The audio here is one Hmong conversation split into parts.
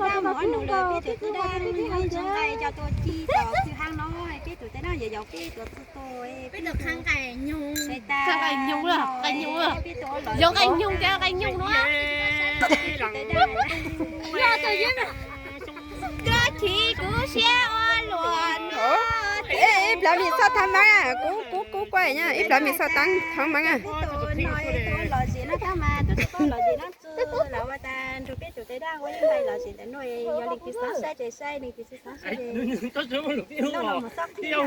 Mus ob nus lawm, peb tus teb dab muaj ib ntsis nqaij coj tuaj ci tom txwj hab no, peb tus teb dab yog yog peb tus txwj tus, peb tus qha nqaij nyoog, qha nqaij nyoog, qha nyoog, yog nqaij nyoog tias nqaij nyoog no. Koj chim kuv siab ua luaj no. Ib plhav mim txhob thab meej, kuv kuv kuv kuaj nyob, ib plhav mim txhob thab meej. Los zem no tab mas, los zem no txwj los ua tas nrug peb tus teb dab ua ib nqaij los zem ntawm no, yog leej twg xav saib ces saib, leej twg tsis xav saib ces no mus txhob qhia.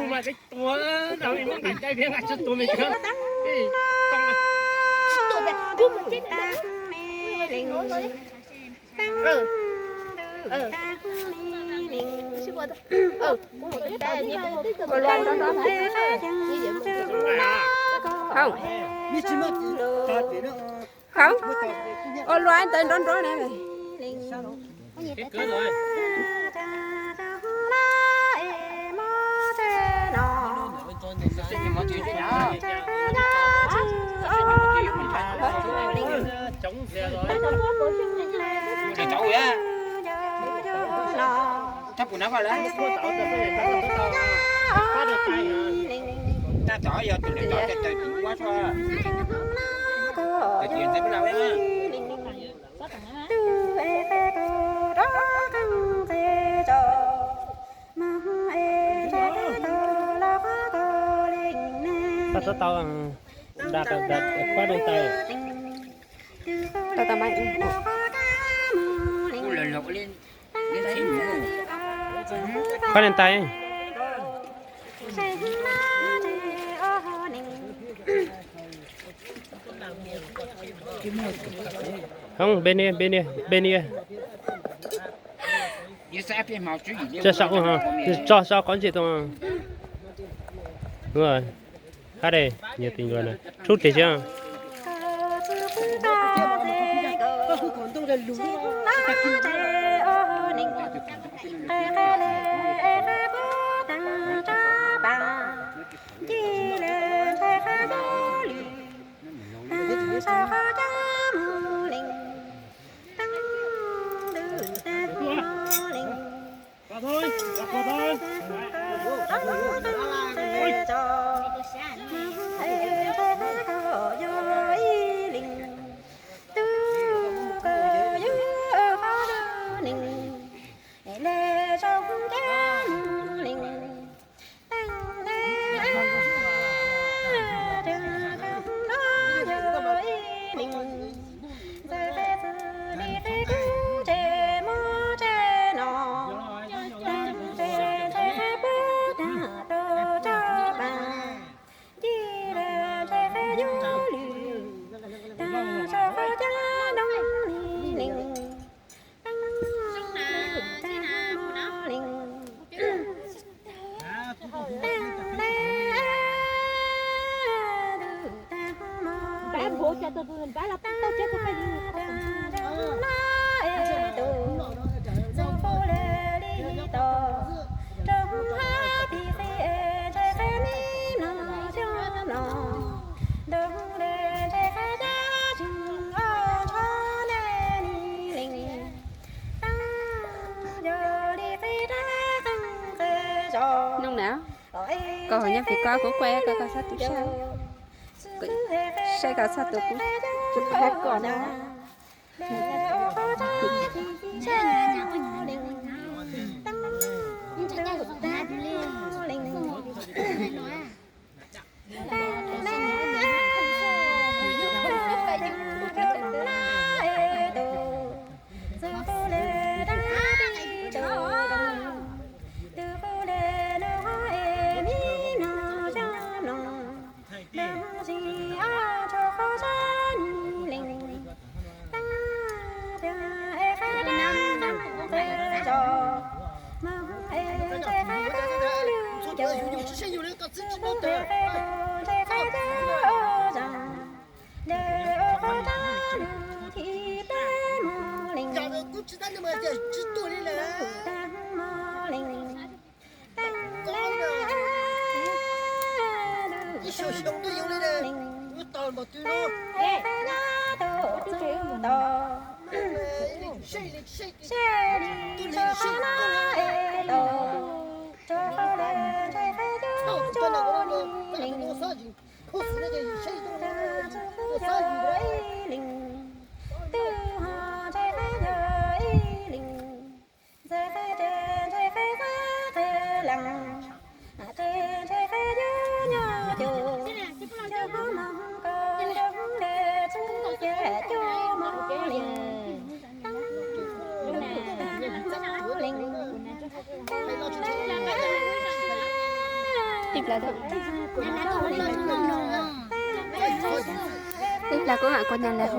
Ua luaj nrov nrov ne. Tau tau, da da da, pab neeg tais. Pab neeg tais. Hoob, npe nias, npe nias, npe nias. Tso saum, tso saum qhov ntsis tau. Hab de, yog ti nua na, tshub tes xwb. Nug na, koj ho nyob pem ko kuv kuaj koj, koj txhob tu saib, saib koj txhob tu kuv, kuv pab koj na. Ib plag kuv mam kuv nyas lawv hu.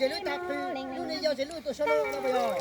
Lub no yog lub tuaj so no los puas yog?